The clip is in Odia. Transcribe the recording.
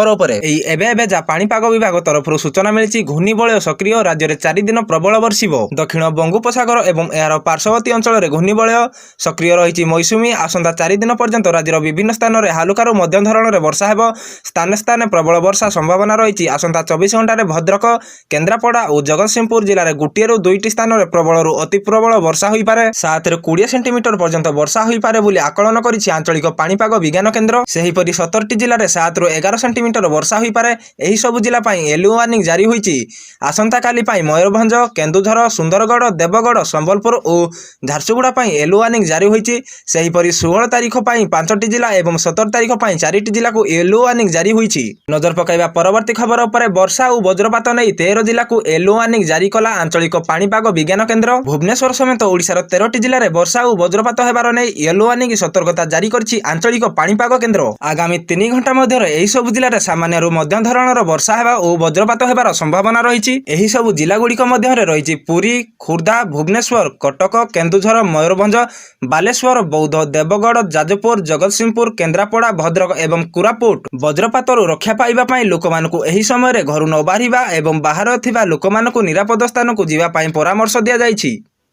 ଉପରେ ଏଇ ଏବେ ଏବେ ଯା ପାଣିପାଗ ବିଭାଗ ତରଫରୁ ସୂଚନା ମିଳିଛି, ଘୂର୍ଣ୍ଣିବଳୟ ସକ୍ରିୟ, ରାଜ୍ୟରେ 4 ଦିନ ପ୍ରବଳ ବର୍ଷିବ। ଦକ୍ଷିଣ ବଙ୍ଗୋପସାଗର ଏବଂ ଏହାର ପାର୍ଶ୍ୱବର୍ତ୍ତୀ ଅଞ୍ଚଳରେ ଘୂର୍ଣ୍ଣିବଳୟ ସକ୍ରିୟ ରହିଛି। ମୌସୁମୀ ଆସନ୍ତା 4 ଦିନ ପର୍ଯ୍ୟନ୍ତ ରାଜ୍ୟର ବିଭିନ୍ନ ସ୍ଥାନରେ ହାଲୁକାରୁ ମଧ୍ୟମ ଧରଣରେ ବର୍ଷା ହେବ। ସ୍ଥାନେ ସ୍ଥାନେ ପ୍ରବଳ ବର୍ଷା ସମ୍ଭାବନା ରହିଛି। ଆସନ୍ତା 24 ଘଣ୍ଟାରେ ଭଦ୍ରକ, କେନ୍ଦ୍ରାପଡ଼ା ଓ ଜଗତସିଂହପୁର ଜିଲ୍ଲାରେ ଗୋଟିଏରୁ ଦୁଇଟି ସ୍ଥାନରେ ପ୍ରବଳରୁ ଅତି ପ୍ରବଳ ବର୍ଷା ହୋଇପାରେ। 7ରୁ 20 ସେଣ୍ଟିମିଟର ପର୍ଯ୍ୟନ୍ତ ବର୍ଷା ହୋଇପାରେ ବୋଲି ଆକଳନ କରିଛି ଆଞ୍ଚଳିକ ପାଣିପାଗ ବିଜ୍ଞାନ କେନ୍ଦ୍ର। ସେହିପରି 17ଟି ଜିଲ୍ଲାରେ 7ରୁ 11 ସେଣ୍ଟିମିଟର ବର୍ଷା ହୋଇପାରେ। ଏହି ସବୁ ଜିଲ୍ଲା ପାଇଁ ୟେଲୋ ୱାର୍ଣ୍ଣିଂ ଜାରି ହୋଇଛି। ଆସନ୍ତାକାଲି ପାଇଁ ମୟୂରଭଞ୍ଜ, କେନ୍ଦୁଝର, ସୁନ୍ଦରଗଡ଼, ଦେବଗଡ଼, ସମ୍ବଲପୁର ଓ ଝାରସୁଗୁଡ଼ା ପାଇଁ ୟେଲୋ ୱାର୍ଣ୍ଣିଂ ଜାରି ହୋଇଛି। ସେହିପରି 16 ତାରିଖ ପାଇଁ ପାଞ୍ଚଟି ଜିଲ୍ଲା ଏବଂ 17 ତାରିଖ ପାଇଁ ଚାରିଟି ଜିଲ୍ଲାକୁ ୟେଲୋ ୱାର୍ଣ୍ଣିଂ ଜାରି ହୋଇଛି। ନଜର ପକାଇବା ପରବର୍ତ୍ତୀ ଖବର ଉପରେ। ବର୍ଷା ଓ ବଜ୍ରପାତ ନେଇ 13 ଜିଲ୍ଲାକୁ ୟେଲୋ ୱାର୍ଣ୍ଣିଂ ଜାରି କଲା ଆଞ୍ଚଳିକ ପାଣିପାଗ ବିଜ୍ଞାନ କେନ୍ଦ୍ର। ଭୁବନେଶ୍ୱର ସମେତ ଓଡ଼ିଶାର 13ଟି ଜିଲ୍ଲାରେ ବର୍ଷା ଓ ବଜ୍ରପାତ ହେବାର ନେଇ ୟେଲୋ ୱାର୍ଣ୍ଣିଂ ସତର୍କତା ଜାରି କରିଛି ଆଞ୍ଚଳିକ ପାଣିପାଗ କେନ୍ଦ୍ର। ଆଗାମୀ 3 ଘଣ୍ଟା ମଧ୍ୟରେ ଏହି ସବୁ ଜିଲ୍ଲାରେ ସାମାନ୍ୟରୁ ମଧ୍ୟମ ଧରଣର ବର୍ଷା ହେବା ଓ ବଜ୍ରପାତ ହେବାର ସମ୍ଭାବନା ରହିଛି। ଏହି ସବୁ ଜିଲ୍ଲାଗୁଡ଼ିକ ମଧ୍ୟରେ ରହିଛି ପୁରୀ, ଖୋର୍ଦ୍ଧା, ଭୁବନେଶ୍ୱର, କଟକ, କେନ୍ଦୁଝର, ମୟୂରଭଞ୍ଜ, ବାଲେଶ୍ୱର, ବୌଦ୍ଧ, ଦେବଗଡ଼, ଯାଜପୁର, ଜଗତସିଂହପୁର, କେନ୍ଦ୍ରାପଡ଼ା, ଭଦ୍ରକ ଏବଂ କୋରାପୁଟ। ବଜ୍ରପାତରୁ ରକ୍ଷା ପାଇବା ପାଇଁ ଲୋକମାନଙ୍କୁ ଏହି ସମୟରେ ଘରୁ ନ ବାହାରିବା ଏବଂ ବାହାରେ ଥିବା ଲୋକମାନଙ୍କୁ ନିରାପଦ ସ୍ଥାନକୁ ଯିବା ପାଇଁ ପରାମର୍ଶ ଦିଆଯାଇଛି।